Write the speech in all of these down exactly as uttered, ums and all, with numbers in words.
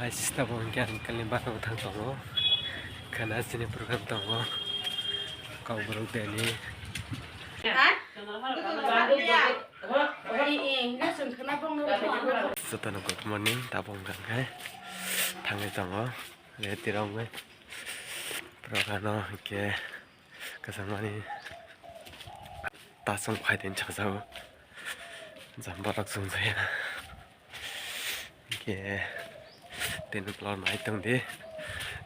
Sista bo hwnkhe ang kalni bana bo thang tongo. Khana chini program tongo. Kokborok deni. Jotono good morning, tabuk hwnkha khe thangwi tongo. Ready rok wngwi. Program no hwnkhe kwchangmani tasung phaideni chajago. Jambarok chumjaya. Hwnkhe tini vlog nai tongdi.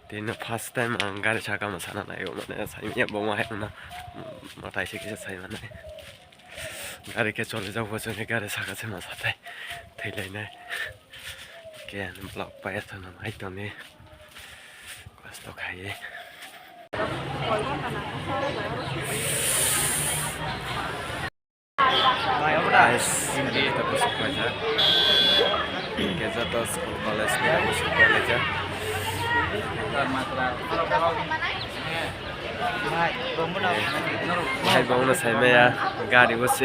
Tini first time ang gari saka mwsana naiyo, mane saimanya bo ma hai mano. Mwtai se kisa sai mane. Gari khe choli jak bo choli gari saka se mwsatai thwilainai. Hwnkhe ani vlog pai thangna nai tongdi. Kosto khaiwi. Guys, ini kita besok aja. Kita tuh school college nih, besok aja. Hai, bongno saimaya, gari bo se,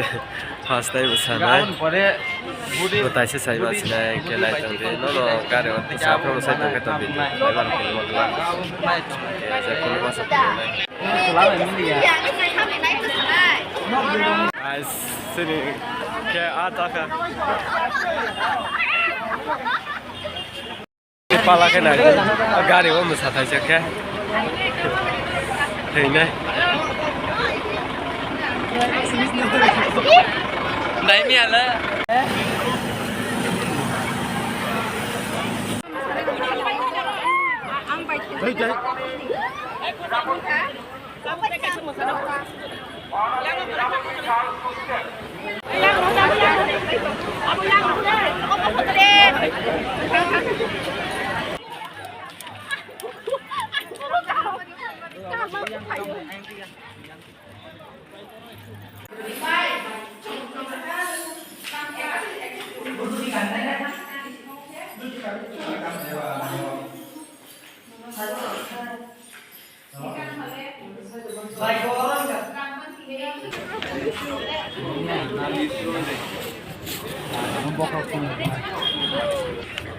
first time sanai. Bo taisa saima sinai, khe nai tongdi, no, no, gari o tisa phano sai tongkhe tongdi, driver phone mo dula. Khe je phone mo sa phone nai. Guys, sini khe a taka. Pala khe nai, gari o mwsa thaisa khe. Thwinai. Nai miya le.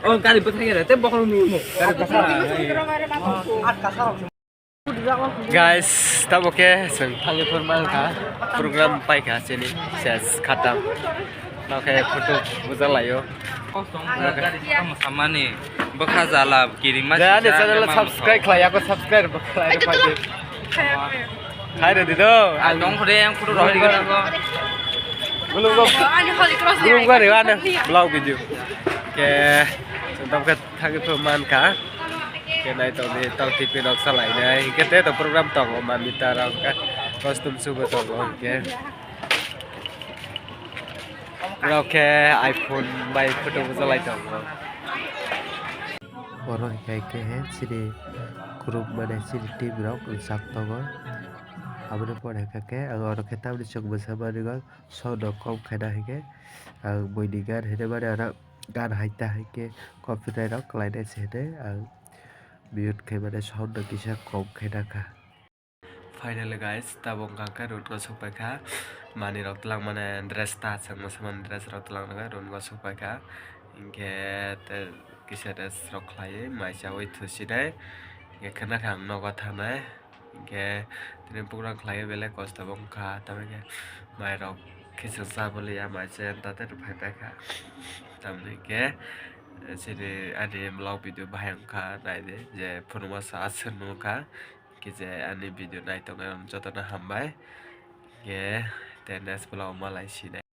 O gari bwthai ya, tei bokhorok nini gari bwthai. Guys, tamo khe chwng thangwi phar mankha, program paikha chini ses khatam. Nokhe photo bujalaio. Samani bwkha jala kirima. Ani channel subscribe khlai, ako subscribe khlai. Khai re dido. Ang tong khode yang photo roi digo. Gulung gulung gari ano vlog video. Ke chwng tamo khe thangwi phar mankha. Khe nai tongdi, tong T V rok salainai. Hwnkhe tei to program tongo, mamita rok, costume subo tongo hwnkhe. Rok khe iPhone bai photo bujolai tongo. Oro hwnkhe khe chini group mane chini team rok wngjak tongo. Aboni pore hwnkhe ang oro khe tamni chwng bwsa manwi sound rok kom khaina hwnkhe ang buini gan hinwi mani oro gan hai ta hai khe copyright rok khlainai se hinwi ang mute khai mani sound no kisa kom khai nangkha. Finally guys, tabuk wngkha khe road o sokpaikha, manwi rok twlang mane dress ta chwng mwsamani dress rok twlang rwkha road o sokpaikha, hinkhe tei kisa rest rok khlaiwi mai chaui thusinai, hinkhe khwna khe ang nogo thangnai. Hinkhe tini program khlaiwi belai kosto bo wngkha, tamokhe mairok khe chwng cha bwlwi ya, mai chaya ta tei rw phai paikha. Tamoni hinkhe chini ani vlog video bahai wngkha, naidi je phunukma sa aswk nukha, hinkhe je ani video nai tongnai rok jotono hambai, hinkhe tei next vlog o malai sinai.